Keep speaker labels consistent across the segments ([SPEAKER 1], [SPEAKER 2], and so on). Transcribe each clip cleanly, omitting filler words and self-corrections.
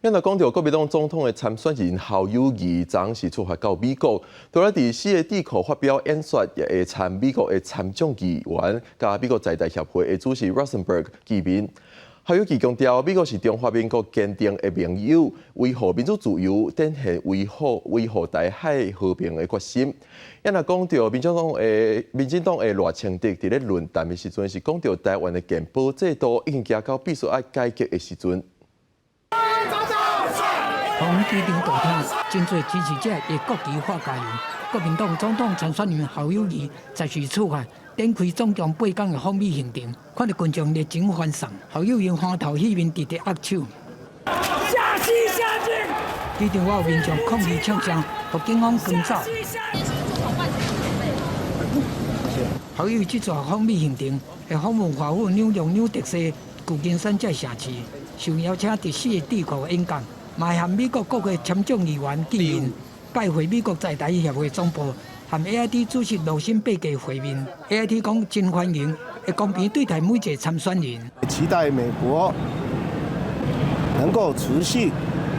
[SPEAKER 1] 咱來講著國民黨總統的參選人侯友宜，昨昏是出發到美國，除了佇四个智庫發表演說，也會參美國的參眾議員佮美國在台協會的主席 Rosenberg 見面。侯友宜強調，美國是中華民國堅定的盟友，維護民主自由，展現維護台海和平的決心。咱來講著民進黨的賴清德佇咧論壇的時陣，是講著台灣的健保制度已經行到必須愛改革的時陣。
[SPEAKER 2] 桃園機場大廳，真濟支持者會國旗喊加油。國民黨總統參選人侯友宜再次出發，展開總共8工的訪美行程，看著群眾熱情歡送。侯友宜歡頭戲面直直握手。
[SPEAKER 3] 下西下進。
[SPEAKER 2] 機場外民眾抗議唱聲，予警方趕走。侯友宜這逝訪美行程，會訪問華府、紐約、紐澤西、舊金山這城市，受邀請佇四個智庫演講。嘛和美國國會參眾議員見面，拜會美國在台協會總部，和 AIT 主席羅森伯格會面。AIT 講真歡迎，會公平對待每一個參選人。
[SPEAKER 4] 期待美國能夠持續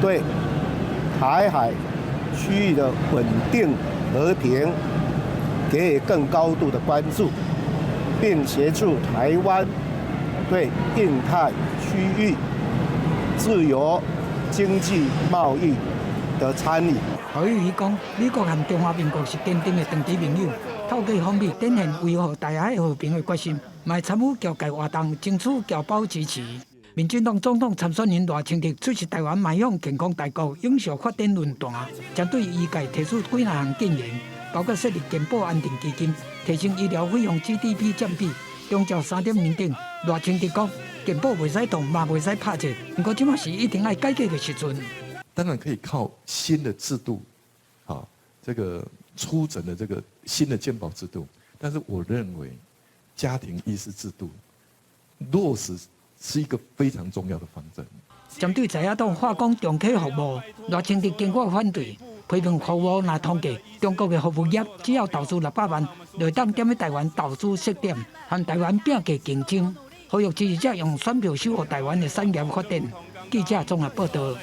[SPEAKER 4] 對台海區域的穩定和平給予更高度的關注，並協助台灣對印太區域自由經濟貿易的參與。
[SPEAKER 2] 侯友宜講，美國和中華民國是堅定的長期盟友，透過訪美展現維護台海和平的決心，嘛參與僑界活動，爭取僑胞支持。民進黨總統參選人賴清德出席台灣邁向健康大國永續發展論壇，針對醫界提出幾若項建言，包括設立健保安定基金、提升醫療費用 GDP 佔比、長照3.0等。賴清德講，健保袂使動，嘛袂使拍折，毋過這馬是一定愛改革的時陣。
[SPEAKER 5] 當然可以靠新的制度，啊，這個初診的這個新的健保制度，但是我認為家庭醫師制度落實是一個非常重要的方針。
[SPEAKER 2] 針對在野黨罷工重啟服務，賴清德堅決反對，批評服務若通過，中國的服務業只要投資600萬，就會當踮咧台灣投資設點，和台灣拼價競爭，呼籲支持者用選票守護台灣的產業發展。記者綜合報道。